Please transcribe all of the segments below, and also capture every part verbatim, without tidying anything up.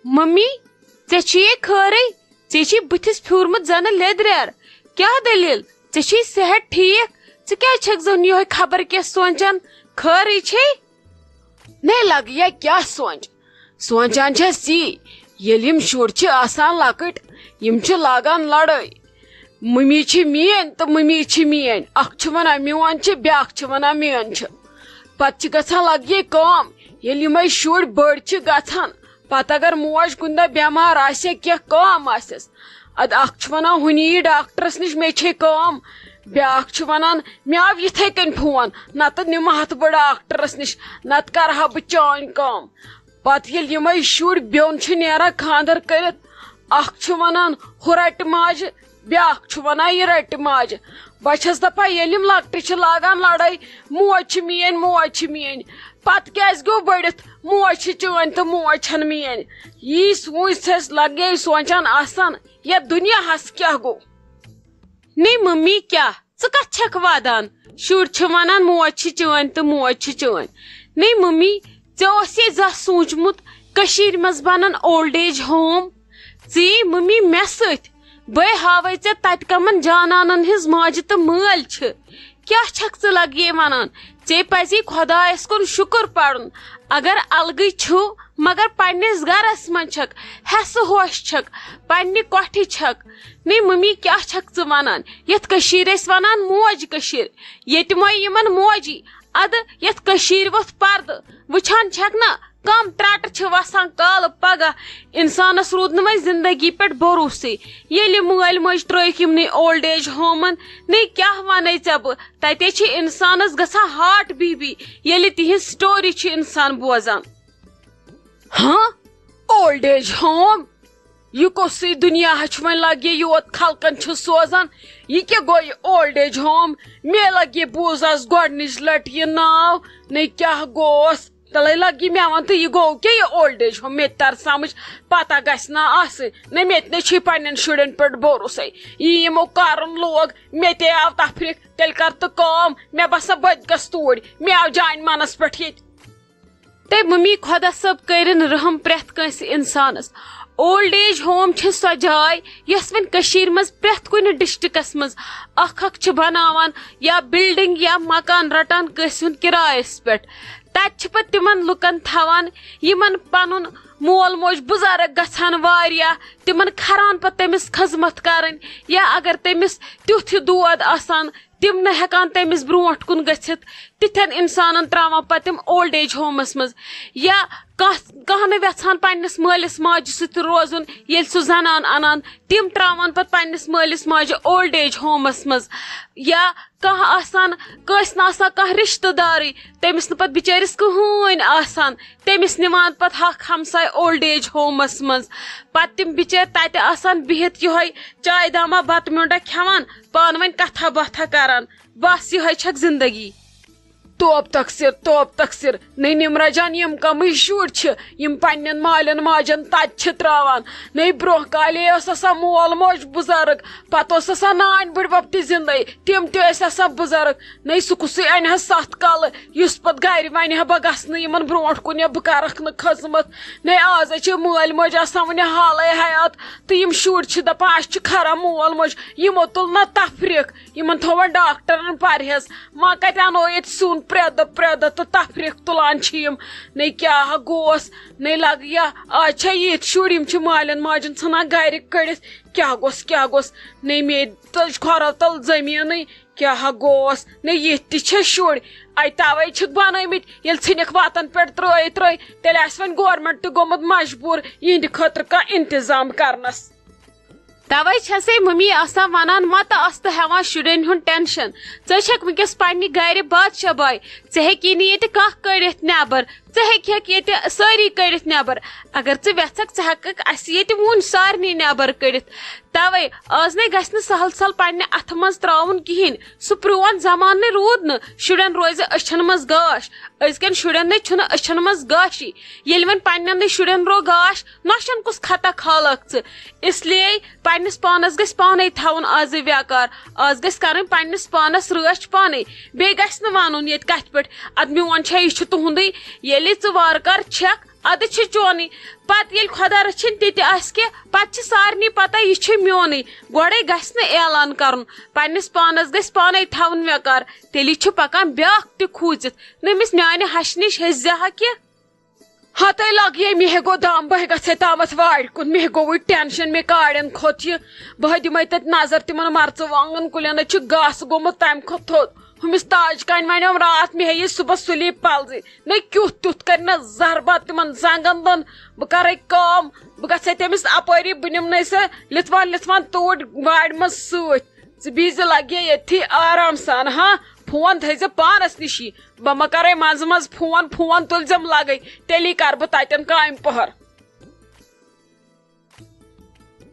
Mummy, ژےٚ چھُیے خٲرٕے؟ ژےٚ چھُے بٕتھِس پھیوٗرمُت زَنہٕ لیٚدریر۔ کیٛاہ دٔلیٖل؟ ژےٚ چھُے صحت ٹھیٖک؟ ژٕ کیٛازِ چھَکھ زَن یِہوٚے خبر کیٛاہ سونٛچان؟ خٲرٕے چھے؟ نے لگیا کیٛاہ سونٛچ؟ سونٛچان چھَس یی، ییٚلہِ یِم شُرۍ چھِ آسان لۄکٕٹۍ، یِم چھِ لاگان لڑٲے۔ مٔمی چھِ میٛٲنۍ تہٕ مٔمی چھِ میٛٲنۍ۔ اکھ چھِ وَنان میون چھِ، بیٛاکھ چھِ وَنان میٛٲنۍ چھِ۔ پتہٕ چھِ گژھان لگیے کٲم، ییٚلہِ یِمَے شُرۍ بٔڑۍ چھِ گژھان، پتہٕ اگر موج کُنہِ دۄہ بٮ۪مار آسہِ یا کینٛہہ کٲم آسٮ۪س، اَدٕ اکھ چھُ وَنان ہُہ نِیہِ ڈاکٹرس نِش، مےٚ چھے کٲم۔ بیٛاکھ چھُ وَنان مےٚ آو یِتھَے کٔنۍ فون، نَتہٕ نِمہٕ ہا تہٕ بہٕ ڈاکٹرس نِش، نَتہٕ کرٕ ہا بہٕ چٲنۍ کٲم۔ پتہٕ ییٚلہِ یِمَے شُرۍ بیوٚن چھِ نیران خانٛدر کٔرِتھ، اکھ چھُ وَنان ہُہ رَٹہِ ماجہِ، بیٛاکھ چھُ وَنان یہِ رَٹہِ ماجہِ۔ بہٕ چھَس دَپان ییٚلہِ یِم لۄکٹہِ چھِ لاگان لڑٲے، موج چھِ میٛٲنۍ، موج چھِ میٛٲنۍ، پتہٕ کیٛازِ گوٚو بٔڑِتھ موج چھِ چٲنۍ تہٕ موج چھَنہٕ میٛٲنۍ؟ یی سوٗنٛچ چھَس لگے سونٛچان آسان، یَتھ دُنیاہَس کیٛاہ گوٚو؟ نے مٔمی کیٛاہ؟ ژٕ کتھ چھکھ ودان؟ شُرۍ چھِ ونان موج چھِ چٲنۍ تہٕ موج چھِ چٲنۍ۔ نے مٔمی، ژےٚ اوسے زانٛہہ سوٗنٛچمُت کٔشیٖرِ منٛز بنن اولڈ ایج ہوم؟ ژٕ یی مٔمی مےٚ سۭتۍ، بہٕ ہاوے ژےٚ تتہِ کمن جانانن ہٕنٛز ماجہِ تہٕ مٲلۍ چھِ۔ کیٛاہ چھکھ ژٕ لگیے ونان؟ ژےٚ پزی خۄدایس کُن شُکر پرُن، اگر الگٕے چھِو مگر پننِس گرس منٛز چھکھ، ہٮ۪سہٕ ہوش چھکھ، پننہِ کۄٹھِ چھکھ۔ نے مٔمی، کیٛاہ چھکھ ژٕ ونان؟ یتھ کٔشیٖرِ ٲسۍ ونان موج کٔشیٖر، ییٚتہِ مۄے یِمن موجی۔ ادٕ یتھ کٔشیٖرِ ووٚتھ پردٕ، وٕچھان چھکھ نا، کم ترٛٹہٕ چھِ وسان کالہٕ پگاہ۔ انسانس روٗد نہٕ وۄنۍ زندگی پٮ۪ٹھ بھروسٕے۔ ییٚلہِ مٲلۍ مٲج ترٲیِکھ یِمنٕے اولڈ ایج ہومن، نے کیٛاہ ونَے ژےٚ بہٕ، تتے چھِ انسانس گژھان ہارٹ بی بی، ییٚلہِ تِہنٛز سٹوری چھِ انسان بوزان۔ ہاں، اولڈ ایج ہوم؟ یہِ کُسٕے دُنیا چھُ وۄنۍ لگہِ یوت خلقن چھُ سوزان؟ یہِ کیٛاہ گوٚو یہِ اولڈ ایج ہوم؟ مےٚ لگہِ بوٗز از گۄڈنِچ لٹہِ یہِ ناو۔ نے کیٛاہ گوس؟ تلے لگہِ مےٚ ون تہٕ یہِ گوٚو کیٛاہ یہِ اولڈ ایج ہوم؟ مےٚ تہِ تر سمجھ، پتہ گژھِ نا آسٕنۍ۔ نے مےٚ تہِ نے چھُے پننٮ۪ن شُرٮ۪ن پٮ۪ٹھ بھروسے۔ یہِ یِمو کرُن لوگ، مےٚ تہِ آو تفریٖق، تیٚلہِ کر تہٕ کٲم، مےٚ باسان بہٕ تہِ گژھٕ توٗرۍ، مےٚ آو جانہِ منس پٮ۪ٹھ ییٚتہِ۔ تہٕ مٔمی خۄدا صٲب کٔرِن رحم پرٛٮ۪تھ کٲنٛسہِ اِنسانَس۔ اولڈ ایج ہوم چھِ سۄ جاے یۄس وۄنۍ کٔشیٖرِ منٛز پرٛٮ۪تھ کُنہِ ڈِسٹرٛکَس منٛز اَکھ اَکھ چھِ بَناوان یا بِلڈِنٛگ یا مکان رَٹان کٲنٛسہِ ہُنٛد کِرایَس پٮ۪ٹھ۔ تَتہِ چھِ پَتہٕ تِمَن لُکَن تھاوان یِمَن پَنُن مول موج بُزرٕگ گژھان واریاہ، تِمَن کھَران پَتہٕ تٔمِس خدمت کَرٕنۍ یا اگر تٔمِس تیُتھ ہیوٗ دود آسان، تِم نہٕ ہٮ۪کان تٔمِس برونٛٹھ کُن گٔژھِتھ، تِتھٮ۪ن اِنسانَن ترٛاوان پَتہٕ تِم اولڈ ایج ہومَس منٛز۔ یا کانٛہہ، کانٛہہ نہٕ یَژھان پنٛنِس مٲلِس ماجہِ سۭتۍ روزُن، ییٚلہِ سُہ زَنان اَنان، تِم ترٛاوان پَتہٕ پنٛنِس مٲلِس ماجہِ اولڈ ایج ہومَس منٛز۔ یا کانٛہہ آسان، کٲنٛسہِ نہٕ آسان کانٛہہ رِشتہٕ دارٕے، تٔمِس نہٕ پَتہٕ بِچٲرِس کٕہٕنۍ آسان، تٔمِس نِوان پَتہٕ حق ہمساے اولڈ ایج ہومَس منٛز۔ پَتہٕ تِم بِچٲرۍ تَتہِ آسان بِہِتھ یِہوٚے چایہِ دامہ بَتہٕ میوٚنٛڈا کھٮ۪وان، پانہٕ ؤنۍ کَتھا باتھا کَران۔ بس یِہوٚے چھکھ زندگی۔ توب تقصیر، توب تقصیر۔ نٔے نمرہ جان، یِم کمٕے شُرۍ چھِ، یِم پننٮ۪ن مالٮ۪ن ماجن تتہِ چھِ ترٛاوان۔ نٔے برونٛہہ کالے ٲس آسان مول موج بُزرگ، پتہٕ اوس آسان نانۍ بٕڈبب تہِ زندے، تِم تہِ ٲسۍ آسان بُزرگ۔ نٔے سُہ کُسٕے انہِ ہا ستھ کلہٕ، یُس پتہٕ گرِ ونہِ ہا، بہٕ گژھٕ نہٕ یِمن برونٛٹھ کُن یا بہٕ کرکھ نہٕ خدمت۔ نٔے آزے چھِ مٲلۍ مٲج آسان وُنہِ حالے حیات، تہٕ یِم شُرۍ چھِ دپان، اسہِ چھِ خراب مول موج، یِمو تُل نہ تفریٖق۔ یِمن تھوٚوَن ڈاکٹرن پرہیز۔ وۄنۍ کتہِ انو ییٚتہِ سیُن پرٛٮ۪تھ دۄہ، پرٛٮ۪تھ دۄہ تہٕ تفریٖق تُلان چھِ یِم۔ نے کیٛاہ گوس، نے لگیا، آز چھا یِتھۍ شُرۍ، یِم چھِ مالٮ۪ن ماجٮ۪ن ژھٕنان گرِ کٔڑِتھ۔ کیٛاہ گوس، کیٛاہ گوس؟ نے مے تُج کھۄرو تل زٔمیٖنٕے، کیٛاہ گوس؟ نے یِتھۍ تہِ چھِ شُرۍ، اَتہِ توے چھِکھ بنٲومٕتۍ۔ ییٚلہِ ژھٕنِکھ وتن پٮ۪ٹھ ترٲوِتھ ترٲوِتھ، تیٚلہِ آسہِ وۄنۍ گورمنٹ تہِ گوٚمُت مجبوٗر یِہنٛدِ خٲطرٕ کانٛہہ انتظام کرنس۔ توے چھسے ممی آسان ونان، مہ تہٕ آس تہٕ ہٮ۪وان شُرٮ۪ن ہُنٛد ٹینشن۔ ژٕ چھکھ وٕنکیس پننہِ گرِ بادشاہ باے، ژٕ ہیٚکی نہٕ ییٚتہِ کانٛہہ کٔڑِتھ نٮ۪بر، ژٕ ہیٚکہِ ہیٚکہِ ییٚتہِ سٲری کٔڑِتھ نٮ۪بر۔ اگر ژٕ وٮ۪ژھکھ، ژٕ ہٮ۪ککھ اسہِ ییٚتہِ وُنۍ سارنٕے نٮ۪بر کٔڑِتھ۔ توے آز نے گژھِ نہٕ سہل سہل پننہِ اتھٕ منٛز تراوُن کِہینۍ۔ سُہ پرون زمانہٕ نے روٗد نہٕ، شُرٮ۪ن روزِ أچھن منٛز گاش۔ أزکٮ۪ن شُرٮ۪ن نے چھُنہٕ أچھن منٛز گاشی۔ ییٚلہِ وۄنۍ پننٮ۪نٕے شُرٮ۪ن رو گاش، نۄشن کُس خطا کھالکھ ژٕ؟ اس لیے پننِس پانس گژھِ پانے تھاوُن آزٕ ویکار۔ آز گژھِ کرٕنۍ پننِس پانس رٲچھ پانے۔ بیٚیہِ گژھِ نہٕ ونُن ییٚتہِ کتھِ پٮ۪ٹھ، ادٕ میون چھا، یہِ چھُ تُہُنٛدُے۔ ییٚلہِ ژٕ وارٕ کار چھکھ، اَدٕ چھِ چونٕے۔ پَتہٕ ییٚلہِ خۄدا رٔچھِنۍ تہِ تہِ آسہِ کہِ، پَتہٕ چھِ سارنٕے پَتہ یہِ چھِ میونٕے۔ گۄڈَے گژھِ نہٕ اعلان کَرُن، پنٛنِس پانَس گژھِ پانَے تھاوُن وٮ۪کار، تیٚلی چھُ پَکان بیٛاکھ تہِ کھوٗژِتھ۔ نٔمِس میٛانہِ ہَشہِ نِش ہیٚزِ ہا کہِ۔ ہتَے لگیے مےٚ گوٚو دم، بہٕ گژھے تامَتھ وارِ کُن۔ مےٚ گوٚوُے ٹینشن، مےٚ کاڑٮ۪ن کھوٚت یہِ۔ بہٕ دِمے تَتہِ نظر تِمن مرژٕوانٛگن کُلٮ۪ن، اَتہِ چھُ گاسہٕ گوٚمُت تَمہِ کھۄتہٕ تھوٚد۔ ہُمِس تاج کامہِ وَنیوم راتھ، مےٚ ہے یہِ صُبحس سُلی پلزٕے۔ نہ کیُتھ تیُتھ کرِ نہ زربا تِمن زنٛگن دۄن۔ بہٕ کرے کٲم، بہٕ گژھے تٔمِس اپٲری، بہٕ نِمنَے سۄ لِتھوان لِتھوان توٗرۍ وارِ منٛز سۭتۍ۔ ژٕ بِہزِ لگے ییٚتھی آرام سان، ہا؟ فون تھٲیزِ پانس نِشی۔ بہٕ ما کرے منٛزٕ منٛزٕ فون، فون تُلزٮ۪م لگے، تیٚلی کرٕ بہٕ تتٮ۪ن کامہِ پہر۔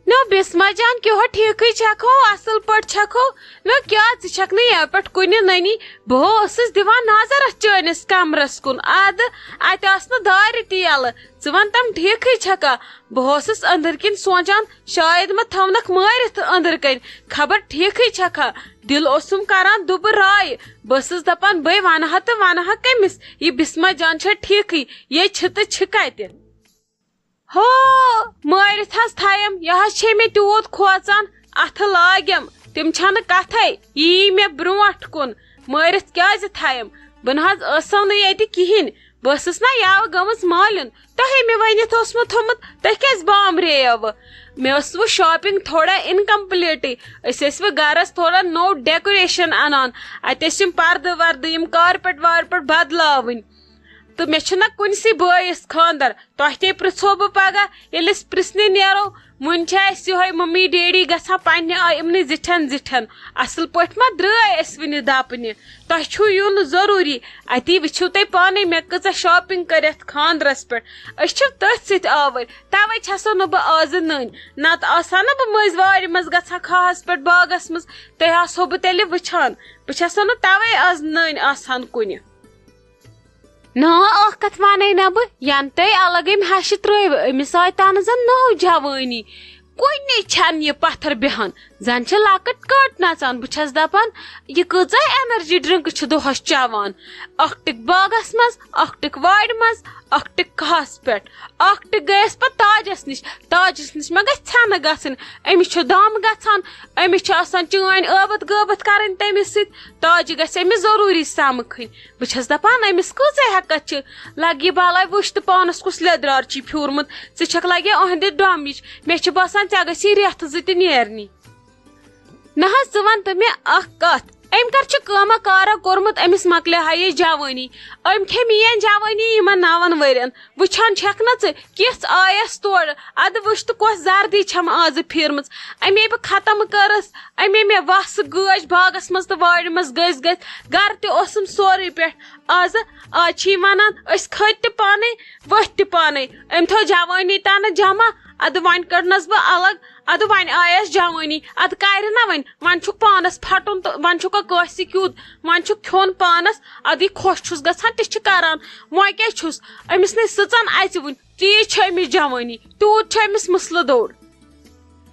نو بسمہ جان، کیٛاہ ٹھیکھٕے چھکھو، اصل پٲٹھۍ چھکھو؟ نو کیٛاہ ژٕ چھکھ نہٕ یَوٕ پٮ۪ٹھ کُنہِ نٔنی؟ بہٕ اوسُس دِوان نظر اتھ چٲنِس کمرس کُن، ادٕ اتہِ آسہٕ نہٕ دارِ تہِ یَلہٕ۔ ژٕ وَن تم ٹھیکھٕے چھکھا؟ بہٕ اوسُس أنٛدٕرۍ کِنۍ سونٛچان، شاید ما تھاونکھ مٲرِتھ أنٛدٕرۍ کَنۍ، خبر ٹھیکھٕے چھکھا۔ دِل اوسُم کران دُبہٕ راے۔ بہٕ ٲسٕس دپان، بٔے ونہٕ ہا تہٕ ونہٕ ہا کٔمِس، یہِ بسمہ جان چھےٚ ٹھیکھٕے، یے چھِ تہٕ چھِ کتہِ۔ ہو، مٲرِتھ حظ تھایم، یہِ حظ چھے مےٚ تیوٗت کھوژان، اتھٕ لاگٮ۪م، تِم چھنہٕ کتھے، یہِ یی مےٚ برونٹھ کُن۔ مٲرِتھ کیازِ تھایم؟ بہٕ نہ حظ ٲسٕم نہٕ ییٚتہِ کِہینۍ، بہٕ ٲسٕس نا یاوٕ گٔمٕژ مٲلِن، تۄہے مےٚ ؤنِتھ اوسمُت تھوٚمُت، تُہۍ کیازِ بامبرییوٕ؟ مےٚ ٲس وۄنۍ shopping تھوڑا incomplete۔ أسۍ ٲسۍ وۄنۍ گرس تھوڑا نوٚو decoration انان۔ اتہِ ٲسۍ یِم پردٕ وردٕ، یِم carpet وارپیٹ بدلاوٕنۍ۔ تہٕ مےٚ چھُنہ کُنسٕے بٲیِس خاندر۔ تۄہہِ تے پرژھو بہٕ پگاہ، ییٚلہِ أسۍ پرژھنہِ نیرو۔ وُنہِ چھِ اَسہِ یِہوٚے ممی ڈیڈی گژھان پننہِ آیہِ یِمنٕے زِٹھٮ۪ن زِٹھٮ۪ن۔ اصل پٲٹھۍ ما درٛاے أسۍ وُنہِ دپنہِ؟ تۄہہِ چھُو یُن ضروٗری۔ اتی وٕچھِو تُہۍ پانے مےٚ کۭژاہ shopping کٔر یتھ خاندرس پٮ۪ٹھ۔ أسۍ چھِ تٔتھۍ سۭتۍ آوٕرۍ، توے چھسو نہٕ بہٕ آزٕ نٔنۍ۔ نتہٕ آسہٕ ہا نہ بہٕ مٔنٛزۍ وارِ منٛز گژھان خاص پٮ۪ٹھ باغس منٛز، تۄہہِ آسہو بہٕ تیٚلہِ وٕچھان۔ بہٕ چھسو نہٕ توے آز نٔنۍ آسان کُنہِ۔ نا، اکھ کتھ ونے نہ بہٕ، ینہٕ تۄہہِ الگ أمۍ ہشہِ ترٲوٕ، أمِس آے تنہٕ زن نٔو جوٲنی۔ کُنے چھنہٕ یہِ پتھر بیہان، زن چھِ لۄکٕٹ کٔٹ نژان۔ بہٕ چھس دپان، یہِ کۭژاہ energy drink چھِ دۄہس چٮ۪وان؟ اکھ ٹِک باغس منٛز، اکھ ٹِک وارِ منٛز، اکھ ٹِک کاہس پٮ۪ٹھ۔ اکھ ٹِک گٔیس پتہٕ تاجس نِش۔ تاجس نِش ما گژھِ ژھٮ۪نہٕ گژھٕنۍ؟ أمِس چھُ دم گژھان، أمِس چھِ آسان چٲنۍ ٲبت غٲبت کرٕنۍ تٔمِس سۭتۍ۔ تاجہِ گژھِ أمِس ضروٗری سمکھٕنۍ۔ بہٕ چھس دپان، أمِس کۭژاہ ہٮ۪کتھ چھِ؟ لگہِ یہِ بلاے وٕچھ تہٕ پانس کُس لیٚدرار چھُے پھیوٗرمُت۔ ژٕ چھکھ لگے أہنٛدِ ڈرامٕچ۔ مےٚ چھِ باسان، ژےٚ گژھی رٮ۪تھ زٕ تہِ نیرنی۔ نہ حظ، ژٕ ون تہٕ مےٚ اکھ کتھ، أمۍ کر چھِ کٲمہ کارا کوٚرمُت، أمِس مۄکلے ہا یہِ جوٲنی؟ أمۍ کھے میٲنۍ جوٲنی یِمن نون ؤرین۔ وٕچھان چھکھ نہ ژٕ، کِژھ آیس تورٕ؟ ادٕ وٕچھ تہٕ، کۄس زردی چھم آزٕ پھیٖرمٕژ۔ أمے بہٕ ختم کٔرٕس، أمے مےٚ وس گٲج باغس منٛز تہٕ وارِ منٛز گٔژھۍ گٔژھۍ۔ گرٕ تہِ اوسُم سورُے پٮ۪ٹھ۔ آزٕ، آز چھی ونان، أسۍ کھٔتۍ تہِ پانے، ؤتھۍ تہِ پانے۔ أمۍ تھٲو جوٲنی تنہٕ جمع۔ ادٕ وۄنۍ کٔڑنس بہٕ الگ۔ ادٕ وۄنۍ آیس جوٲنی، ادٕ کرِ نہ وۄنۍ؟ وۄنۍ چھُکھ پانس پھٹُن تہٕ وۄنۍ چھُکھ کٲنٛسہِ کیُتھ، وۄنۍ چھُکھ کھیوٚن پانس۔ ادٕ یہِ خۄش چھُس گژھان، تہِ چھِ کران۔ وۄنۍ کیٛاہ چھُس؟ أمِس نے سٕژن اژِ وُنہِ۔ تیٖژ چھِ أمِس جوٲنی، تیوٗت چھُ أمِس مسلہٕ دوٚر۔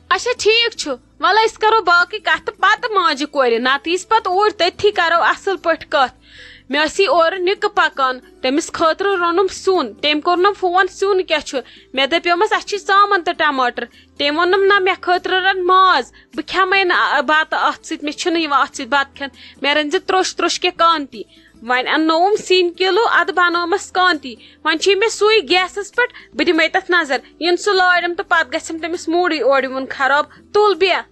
اچھا، ٹھیٖک چھُ، وَلہٕ أسۍ کرو باقٕے کَتھ تہٕ پَتہٕ ماجہِ کورِ، نَتہٕ یِیٖس پَتہٕ اوٗرۍ، تٔتھی کرو اَصٕل پٲٹھۍ کَتھ۔ مےٚ ٲسی اورٕ نِکہٕ پَکان، تٔمِس خٲطرٕ روٚنُم سیُن، تٔمۍ کوٚرنم فون، سیُن کیٛاہ چھُ؟ مےٚ دَپیومَس، اَسہِ چھِ ژامَن تہٕ ٹماٹر۔ تٔمۍ ووٚنُم، نہ، مےٚ خٲطرٕ رَن ماز، بہٕ کھٮ۪مَے نہٕ، آ، بَتہٕ اَتھ سۭتۍ، مےٚ چھُنہٕ یِوان اَتھ سۭتۍ بَتہٕ کھٮ۪تھ، مےٚ رٔنۍ زِ تروٚش تروٚش کینٛہہ کانتی۔ وۄنۍ اَننووُم سِنۍ کِلوٗ، اَدٕ بَنٲومَس کانتی۔ وۄنۍ چھُے مےٚ سُے گیسَس پٮ۪ٹھ، بہٕ دِمَے تَتھ نظر۔ یِن سُہ لارٮ۪م تہٕ پَتہٕ گژھٮ۪م تٔمِس موٗڈٕے اورٕ یِوُن خراب۔ تُل بیٚہہ۔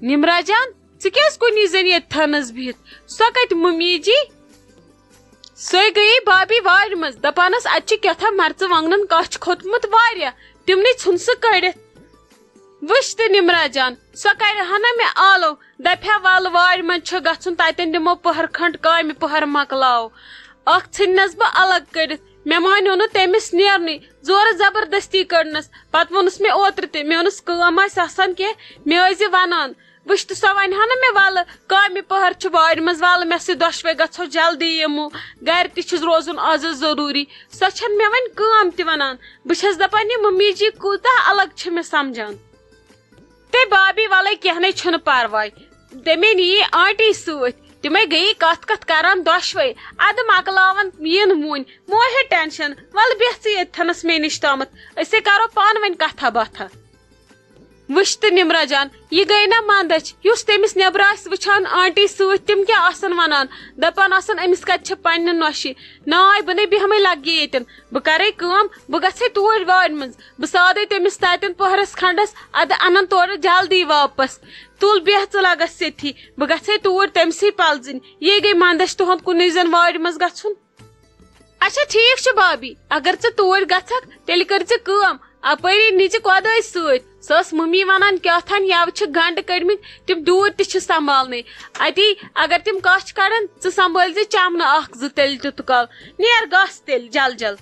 نِمرا جان، ژٕ کیٛازِ کُنی زٔنۍ ییٚتہِ تھٲنَس بِہِتھ؟ سۄ کَتہِ مُمی جی؟ سۄے گٔیے بابی وارِ منٛز، دَپان ٲس، اَتہِ چھِ کیٛاہ تام مَرژٕوانٛگنَن کَچھ کھوٚتمُت واریاہ، تِمنٕے ژھُن سُہ کٔڑِتھ۔ وٕچھ تہٕ نِمرا جان، سۄ کَرِ ہا نہ مےٚ آلو، دَپہِ ہا، وَلہٕ وارِ منٛز چھُ گژھُن، تَتٮ۪ن دِمو پٔہر کھنٛڈ کامہِ، پٔہر مۄکلاو۔ اَکھ ژھٕننَس بہٕ الگ کٔڑِتھ، مےٚ مانیو نہٕ تٔمِس نیرنُے، زورٕ زبردستی کٔڑنَس۔ پَتہٕ ووٚنُس مےٚ اوترٕ تہِ، مےٚ ووٚنُس، کٲم آسہِ آسان کینٛہہ، مےٚ ٲسۍ زِ وَنان۔ وٕچھ تہٕ، سۄ وَنہِ ہا نہٕ مےٚ، وَلہٕ کامہِ پٔہر چھُ وارِ منٛز، وَلہٕ مےٚ سۭتۍ دۄشوَے گژھو جلدی یِمو، گَرِ تہِ چھُس روزُن آز ضروٗری۔ سۄ چھَنہٕ مےٚ وۄنۍ کٲم تہِ وَنان۔ بہٕ چھَس دَپان، یہِ مُمی جی کوٗتاہ الگ چھِ مےٚ سَمجھان۔ تہٕ بابی، وَلَے کینٛہہ نَے چھُنہٕ پَرواے، تٔمے نِیہِ آنٹی سۭتۍ، تِمے گٔیی کتھ کتھ کران دۄشوے۔ ادٕ مۄکلاون یِن وُنۍ، مہ ہے ٹینشن، ولہٕ بیٚہہ ژٕ ییٚتھنس مےٚ نِش تامتھ، أسے کرو پانہٕ ؤنۍ کتھا باتھا۔ وٕچھ تہٕ نمرہ جان، یہِ گٔے نا مندچھ، یُس تٔمِس نیبرٕ آسہِ وٕچھان آنٹی سۭتۍ، تِم کیٛاہ آسن ونان؟ دپان آسن، أمِس کتہِ چھِ پننہِ نۄشہِ؟ ناے، بہٕ نے بیہمے لگہِ ییٚتٮ۪ن۔ بہٕ کرے کٲم، بہٕ گژھے توٗرۍ وارِ منٛز، بہٕ سادے تٔمِس تتٮ۪ن پٔہرس کھنڈس، ادٕ انن تورٕ جلدی واپس۔ تُل بیٚہہ ژٕ لگس سیٚتھی، بہٕ گژھے توٗرۍ تٔمسٕے پلزٕنۍ۔ یے گٔے مندچھ تُہنٛد کُنُے زن وارِ منٛز گژھُن۔ اچھا ٹھیک چھُ بابی، اگر ژٕ توٗرۍ گژھکھ، تیٚلہِ کٔرۍ زِ کٲم، اپٲری نِچہِ کۄدٲے سۭتۍ۔ سۄ ٲس مٔمی ونان کیٛاہ تھام یَوٕ چھِ گنڈٕ کٔڑمٕتۍ، تِم دوٗرۍ تہِ چھِ سنبھالنٕے۔ اتی اگر تِم کچھ کڑن، ژٕ سنبھٲلۍ زِ چمنہٕ اکھ زٕ تیٚلہِ تیُت کال۔ نیر گژھ تیٚلہِ جل جل۔